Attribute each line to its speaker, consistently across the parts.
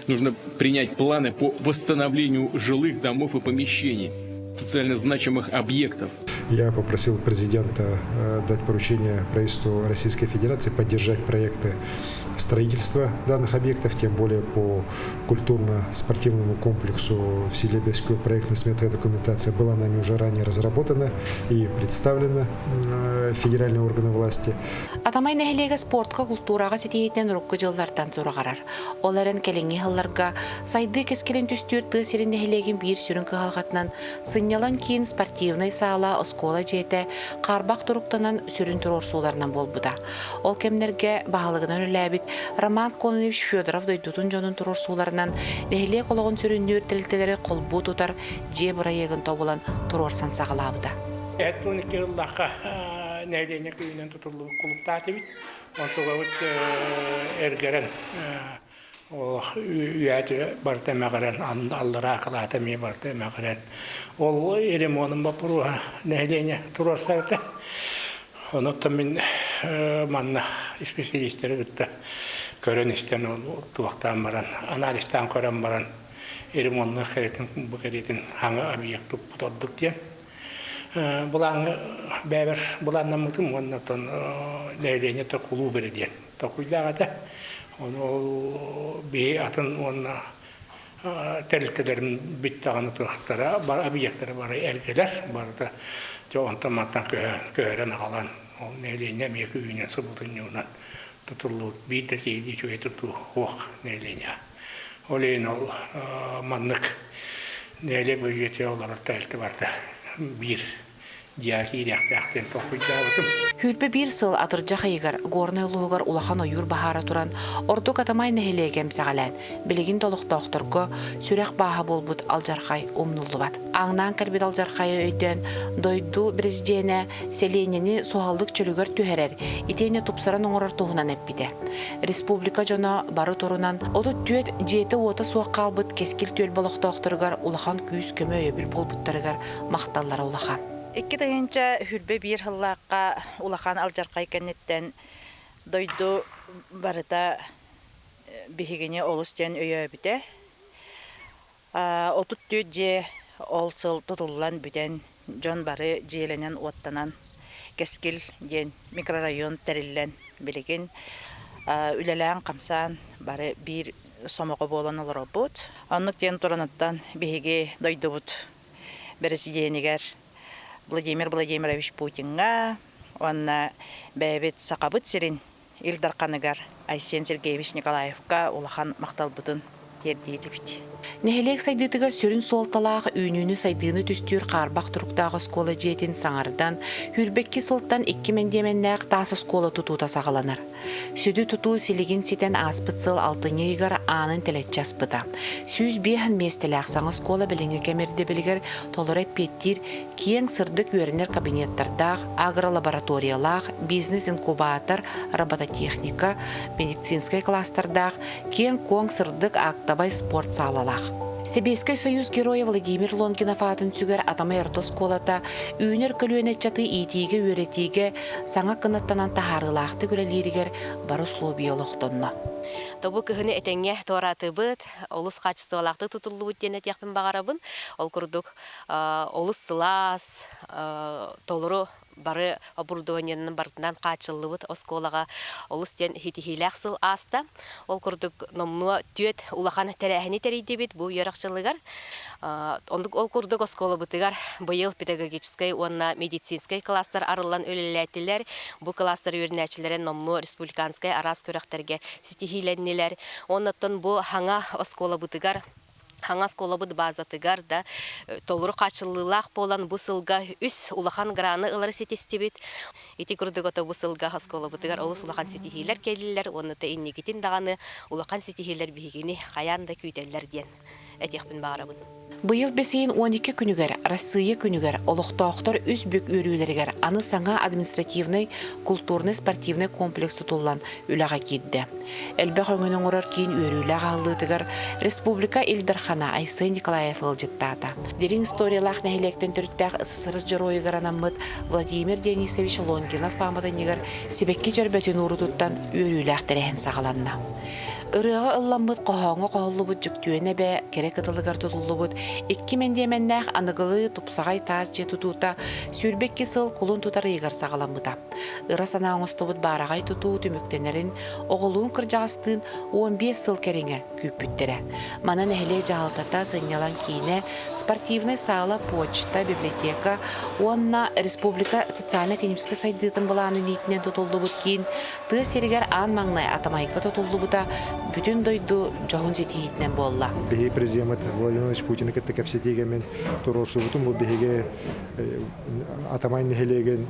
Speaker 1: Нужно принять планы по восстановлению жилых домов и помещений, социально значимых объектов.
Speaker 2: Я попросил президента дать поручение правительству Российской Федерации поддержать проекты строительства данных объектов, тем более по культурно-спортивному комплексу в селе Бескё проектно-сметная документация была нами уже ранее разработана и представлена федеральные органы власти.
Speaker 3: Атамай нэһилиэгэ спортка, култуураҕа ситиһиитинэн урукку дьыллартан сураҕырар. Ол эрэн кэлиҥҥи сылларга сайдыы кэскилин түстүүр тыа сирин нэһилиэгин биир сүрүн кыһалҕатынан сынньалаҥ киин, спортивнай саала, оскуола дьиэтэ хаарбах туруктанан сүрүн туруорсууларынан буолбута. Ол кэмнэргэ баһылыгынан үлэлээбит Роман Кононович Федоров дойдутун дьонун туруорсууларынан нэһилиэк олоҕун сүрүннүүр тэрилтэлэри холбуу тутар дьиэ бырайыагын тобулан туруорсан саҕалаабыта.
Speaker 4: Эт 12 ыллахха нэһилиэнньэ күүһүнэн тутуллубут кулуктаах этибит. Онтугабыт эргэрэн үйэти барыта эмэҕирэн, аллараа кылаата эмиэ барыта эмэҕирэн. Ол ремонун боппуруоһа нэһилиэнньэ туруорсар этэ. Онуттан мин манна исписэлиистэри кытта көрөн-истэн туохтаан баран, анализтаан көрөн баран ремонныах кэрэтин бу кэриэтин хаҥа объект туппут ордук диэн Былааҥҥа бэйэбэр былааннаммытым уонна оттон нэһилиэнньэ кулууп эрэ диэн толкуйдаах этэ. Ону ол биһи атын уонна тэрилтэлэрим бүттэҕинэ туохтара объектара бары эргэлэр барыта дьэ онтон мантан көһөрөн аҕалан ол нэһилиэнньэ эмиэ күүһүнэн субутунньугунан тутуллубут биир да киһилии үчүгэй тутуу суох нэһилиэнньэҕэ. Ол иһин ол маннык нэһилиэк бюджетэ олорор тэрилтэ барыта биир дьиэҕэ киириэхтээх диэн толкуйдаабытым.
Speaker 3: 21 сыл атырдьах ыйыгар Горнай улууһугар улахан ойуур баһаара туран, ордук Атамай нэһилиэгэ эмсэҕэлээн, билигин да олохтоохторго сүрэх бааһа буолбут алдьархай умнуллубат. Ааҥнаан кэлбит алдьархайы өйдөөн, дойду президенэ сэлиэнньэни суһаллык чөлүгэр түһэрэр, итиэннэ тупсаран оҥорор туһунан эппитэ. Республика дьоно бары турунан 34 дьиэтэ-уота суох хаалбыт кэскил түөлбэ олохтоохторугар улахан күүс-көмө өйөбүл буолбуттарыгар махталлара улахан.
Speaker 5: 2021 сыллаахха улахан алдьархай кэнниттэн дойду барыта биһигини олус диэн өйөөбүтэ. 34 дьиэ ол сыл тутуллан бүтэн, дьон бары дьиэлэнэн-уоттанан Кэскил диэн микрорайон тэриллэн билигин үлэлээн-хамсаан бары биир сомоҕо буолан олоробут. Оннук диэн тураныттан биһиги дойдубут бэрэсидьиэнигэр Владимир Владимирович Путиҥҥа уонна бэйэбит Сахабыт сирин Ил Дарханыгар Айсен Сергеевич Николаевка улахан махталбытын тиэрдиэтибит.
Speaker 3: Нэһилиэк сайдыытыгар сүрүн суолталаах үүнүүнү-сайдыыны түстүүр хаарбах туруктаах оскуола дьиэтин саҥардан, 22 сылтан икки мэндиэмэннээх таас оскуола тутуута саҕаланар. Сүдү тутуу силигин ситэн ааспыт сыл алтынньы ыйыгар аанын тэлэччи аспыта. 105 миэстэлээх саҥа оскуола билиҥҥи кэм ирдэбилигэр толору эппиэттиир киэҥ сырдык үөрэнэр кабинеттардаах, агролабораториялаах, бизнес-инкубатор, робототехника, медицинскэй кластердаах, киэҥ-куоҥ сырдык актовай спорт саалалаах. Сэбиэскэй Союз Геройа Владимир Лонгинов аатын сүгэр Атамай орто оскуолата үүнэр көлүөнэ ыччаты иитиигэ-үөрэтиигэ саҥа кынаттанан таһаарыылаахтык үлэлииригэр бары условия олохтонно.
Speaker 6: Тобу кыһыны этэҥҥэ туораатыбыт, олус хаачыстыбалаахтык тутуллубут диэн этиэхпин баҕарабын. Ол курдук олус сылаас, толору бары оборудованиенан барытынан хааччыллыбыт оскуолаҕа олус диэн ситиһиилээх сыл ааста. Ол курдук номнуо түөрт улахан тэрээһини тэрийдибит бу үөрэх дьылыгар. Оннук ол курдук оскуолабытыгар быйыл педагогическай уонна медицинскэй класстар арыллан үлэлээтилэр. Бу класстар үөрэнээччилэрэ номнуо республиканскай араас күрэхтэргэ ситиһиилэннилэр. Оннуттан бу хаҥа оскуолабытыгар Хаҥас оскуолабыт базатыгар да толору хааччыллыылаах буолан бу сылга үс улахан граны ылары ситистибит. Ити курдук ото бу сылга оскуолабытыгар олус улахан ситиһиилэр кэллилэр уонна да инникитин даҕаны улахан ситиһиилэр биһигини хайаан да күүтэллэр диэн этиэхпин баҕарабын.
Speaker 3: Быйыл бэс ыйын 12 күнүгэр Арассыыйа күнүгэр олохтоохтор үс бүк үөрүүлэригэр аны саҥа административнай культурнай-спортивнай комплекс тутуллан үлэҕэ киирдэ. Элбэх өҥөнү оҥорор киин үөрүүлээх аһыллыытыгар республика Ил Дархана Айсен Николаев ыалдьыттаата. Дириҥ историялаах нэһилиэктэн төрүттээх СССР дьоруойугар анаммыт Владимир Денисович Лонгинов пааматынньыгар сибэкки дьөрбөтүн уурутуттан үөрүүлээх тэрээһин саҕаланна. Ырыаҕа ылламмыт, хоһооҥҥо хоһуллубут Дьүктүөнэ эбэ кэрэ кытылыгар тутуллубут икки мэндиэмэннээх аныгылыы тупсаҕай таас дьиэ тутуута 22 сыл кулун тутар ыйыгар саҕаламмыта. Ыра санаа оҥостубут баараҕай тутуу түмүктэнэрин оҕолуун кырдьаҕастыын 15 сыл кэриҥэ күүппүттэрэ. Маны нэһилиэк дьаһалтата, сынньалаҥ киинэ, спортивнай саала, почта, библиотека уонна республика социально-экономическай сайдыытын былаанын иитинэн тутуллубут киин тыа сиригэр аан маҥнай атамайга тутуллубута бүтүн дойду дьоһун ситиһиитинэн буолла.
Speaker 2: Биһиги президеммит Владимир Владимирович Путины кытта кэпсэтиигэ мин туруорсубутум. Бу биһиги Атамай нэһилиэгин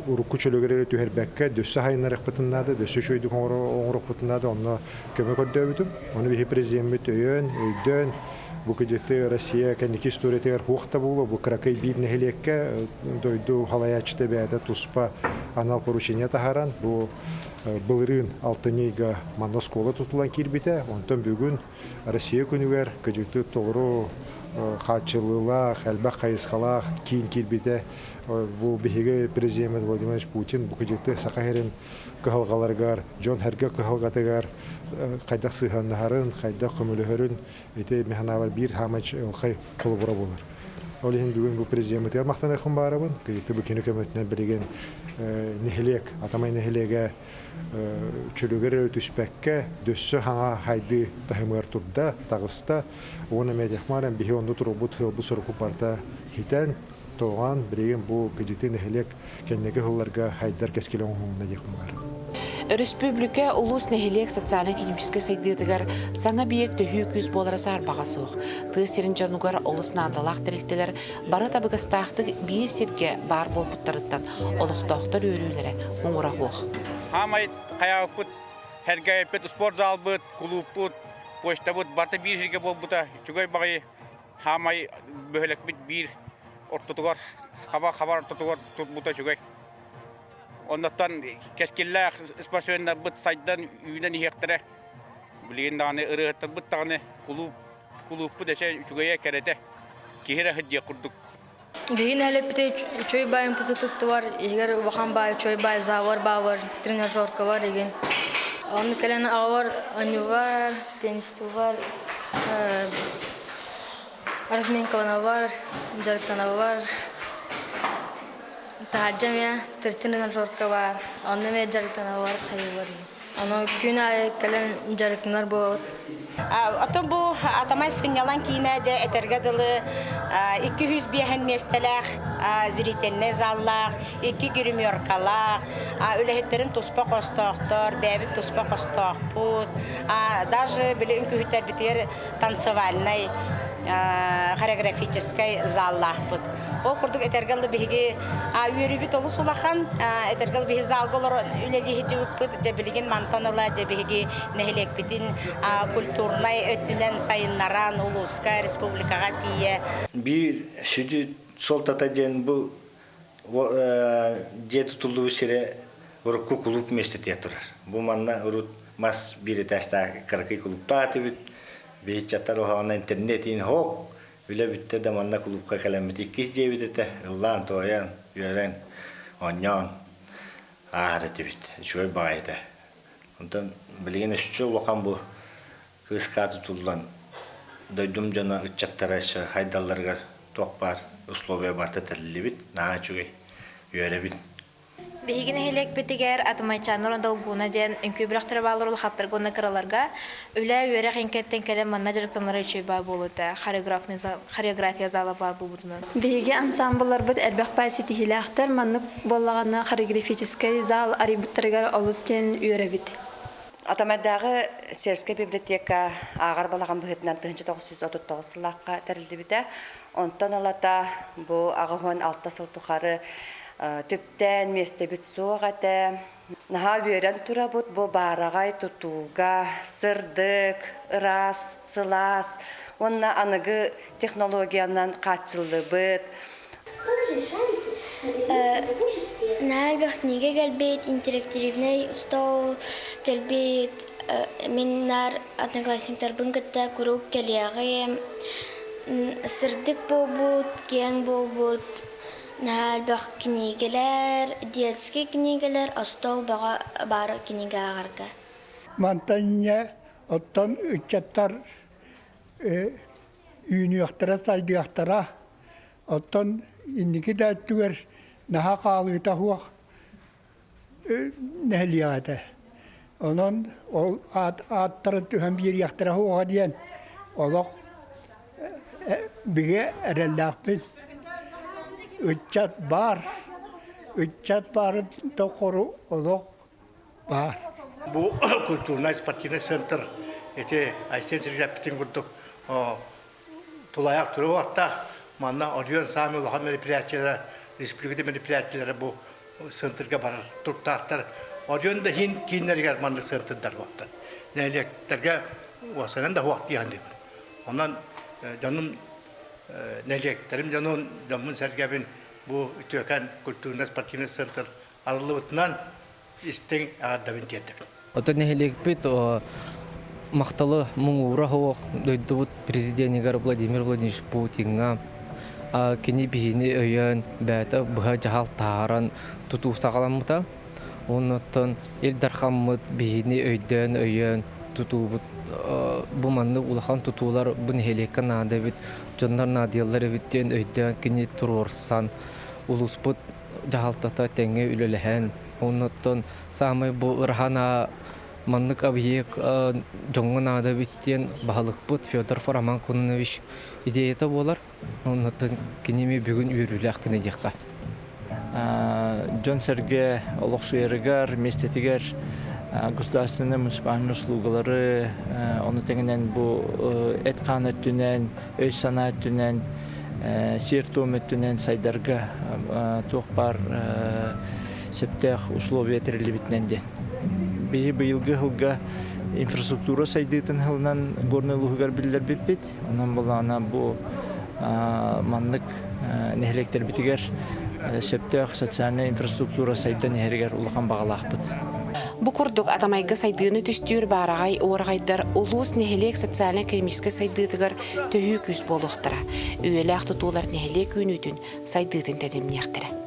Speaker 2: урукку чөлүгэр эрэ түһэрбэккэ, дөссө хайыннарыахпытын наада, дөссө үчүгэйдик оҥоруохпутун наада, онно көмө көрдөөбүтүм. Ону биһи президеммит өйөөн, өйдөөн, бу кыдьыкты Россия кэнники историятыгар хуох да буолуо, бу кыракый биир нэһилиэккэ дойду халайааччыта бэйэтэ туспа анал поручение таһааран, бу былырыын алтынньы ыйга манна оскуола тутуллан киирбитэ, онтон бүгүн Россия күнүгэр кыдьыкты толору хааччыллыылаах, элбэх хайысхалаах киин киирбитэ. Бу биһиги президеммит Владимир Путин бу кыдьыкты Саха сирин кыһалҕаларыгар, дьон-сэргэ кыһалҕатыгар хайдах сыһыаннаһарын, хайдах көмөлөһөрүн ити мин биир хаамай ылхай холобура буолар. Ол иһин бүгүн бу президеммитигэр махтаныахпын баарабын. Кыдьыкты бу кини көмөтүнэн билигин нэһилиэк, Атамай нэһилиэгэ чөлүгэр эрэ түспэккэ, дөссө хаҥа хайдыы таһымыгар турда, таҕыста. Уонна Медиахмаран биһи онно турбут сыалбыт сорукпут барыта хитэн, тоҕон, билигин бу кыдьыты нэһилиэк кэнники сылларга хайдар кэскилэ оҥоһулунна диэх баар.
Speaker 3: Өрөспүүбүлүкэ улуус нэһилиэк социальнай-экономическай сайдыытыгар саҥа объект төһүү күүс буолара саарбаҕа суох. Тыа сирин дьонугар олус наадалаах тэрилтэлэр бары табыгастаахтык биир сиргэ баар буолбуттарыттан олохтоохтор үөрүүлэрэ муҥура суох.
Speaker 7: Хаамай хайаабыппыт, сэргээппит спорт залбыт, кулууппут, почтабыт барыта биир сиргэ буолбута. Үчүгэй баҕайы хаамай бөһүөлэкпит биир ортотугар, хаба-хабар ортотугар турбута үчүгэй. Оннуттан кэскиллээх спортсменнарбыт сайдан үүнэн иһиэхтэрэ. Билигин даҕаны ырыаһыттарбыт даҕаны кулууп кулууппут эсэ үчүгэйэ кэрэтэ киһи эрэ диэх курдук.
Speaker 8: Биһиги нэһилиэкпитэ үчүгэй баайын туттубар, иһигэр улахан баай, үчүгэй баай завор баабар, тренажерка бар игин. Онно кэлэн аҕабар оонньуубар, теннистуубар, разминкаланабар, дьарыктанабар. Таһырдьа эмиэ тренажерка баар, онно эмиэ дьарыктанабар, хайыыбар игин. Ону күн аайы кэлэн дьарыктанар буолабыт.
Speaker 9: Оттон бу Атамай сынньалаҥ киинэ дьэ этэргэ дылы 205 миэстэлээх зрительнай заллаах, икки гримеркалаах, үлэһиттэрин туспа хостоохтор, бэйэбит туспа хостоохпут. Даже били үҥкүүһүттэрбитигэр танцевальнай хореографическай заллаахпыт. Ол курдук этэргэ дылы биһиги үөрүүбүт олус улахан. Этэргэ дылы биһиги залга олорон үлэлии сылдьыбыппыт. Дьэ билигин мантан ыла дьэ биһиги нэһилиэкпитин культурнай өттүнэн сайыннаран улууска, республикаҕа тиийэ.
Speaker 10: Биир сүдү суолтата диэн бу дьиэ тутуллубут сирэ урукку кулууп миэстэтигэр турар. Бу манна урут мас биир этээстээх кыракый кулууптаах этибит. Биһи ыччаттар уһаҕана интернет иин хоок үлэ бүттэ да манна кулуупка кэлэммит иккис дьиэбит этэ. Ыллаан-туойан, үөрэн, оонньоон ааһар этибит. Үчүгэй баҕайы этэ. Онтон билигин өссө улахан бу кыысkaa тутуллан дойдум дьоно ыччаттара өссө хайдалларыгар туох баар условия барыта тэриллибит. Наһаа үчүгэй. Үөрэбин.
Speaker 8: Биһиги нэһилиэкпитигэр Атымайчааннар Долгуна диэн үҥкүү бөлөхтөрө бааллар улахаттарга уонна кыраларга. Үлэ, үөрэх иҥкэттэн кэлэн манна дьарыктанара үчүгэй баа буолуота, хореография зала баар буолбутунан.
Speaker 11: Биһиги ансаамбылларбыт элбэх баай ситиһиилээхтэр. Маннык буоллаҕына хореографическай зал арыйбыттарыгар олус диэн үөрэбит.
Speaker 12: Атамайдааҕы сельскэй библиотека ааҕар балаҕан быһыытынан 1939 сыллаахха тэриллибитэ. Онтон ылата бу 86 сыл тухары түптээн миэстэбит суох этэ. Наһаа үөрэн турабыт бу баараҕай тутууга сырдык, ыраас, сылаас уонна аныгы технологиянан хааччыллыбыт.
Speaker 13: Наһаа элбэх книга кэлбит, интерактивный стол кэлбит. Мин наар одноклассниктарбын кытта куруук кэлиэҕим. Сырдык буолбут, киэҥ буолбут. Наһаа элбэх кинигэлэр, детскэй кинигэлэр, остуол бөҕө баар кинигэ ааҕарга.
Speaker 14: Мантан инньэ оттон ыччаттар үүнүөхтэрэ, сайдыахтара. Оттон инники да өттүгэр наһаа хаалыыта суох нэһилиэк этэ. Онон ол ааттарын түһэн биэриэхтэрэ суоҕа диэн олох бигэ эрэллээхпин. Ыччат баар, ыччат баарын тохору олох баар.
Speaker 4: Бу культурнай спортивный центр ити Айсен Сергеевич курдук тулаайах туруохтаах. Манна оройуон саамай улахан мероприятиелара, республика мероприятиелара бу центрга барар туруктаахтар. Оройуон да иһин кииннэригэр маннык центрдар буолтар. Нэһилиэктэргэ уосанан да хуох диэн диэбин. Онон дьонум нэһилиэктэрим дьонун, дьоммун сэргэбин бу үтүөкэн культурно-спортивный центр арыллыбытынан истиҥ эҕэрдэбин тиэрдэбин.
Speaker 15: Оттон нэһилиэкпит махталы муҥуура суох дойдубут президенигэр Владимир Владимирович Путиҥҥа кини биһини өйөөн бэйэтэ быһа дьаһал таһааран тутуу саҕаламмыта. Оннуттан Ил Дархаммыт биһини өйдөөн өйөөн тутуубут бу маннык улахан тутуулар бу нэһилиэккэ наада эбит, дьоннор наадыйаллар эбит диэн өйдөөн кини туруорсан улууспут дьаһалтата тэҥҥэ үлэлэһэн, оннуттан саамай бу ырахан маннык объект дьоҥҥо наада эбит диэн баһылыкпыт Федор Роман Кононович идеята буолар. Оннуттан кини эмиэ бүгүн үөрүүлээх күнэ диэххэ.
Speaker 16: Дьон-сэргэ олохсуйарыгар, миэстэтигэр государственнай муниципальнай услугалары, ону тэҥинэн бу эт-хаан өттүнэн, өй-санаа өттүнэн сиэр-туом өттүнэн сайдарга туох баар сөптөөх условия тэриллибитинэн диэн. Биһи быйылгы сылга инфраструктура сайдыытын сылынан Горнай улууһугар биллэрбиппит. Онон булаана бу маннык нэһилиэктэрбитигэр сөптөөх социальнай инфраструктура сайдан иһэригэр улахан баҕалаахпыт.
Speaker 3: Бу курдук Атамайга сайдыыны түстүүр баараҕай уораҕайдар улуус нэһилиэк социальнай-экономическай сайдыытыгар төһүү күүс буолуохтара, үйэлээх тутуулар нэһилиэк үүнүүтүн, сайдыытын тэтимниэхтэрэ.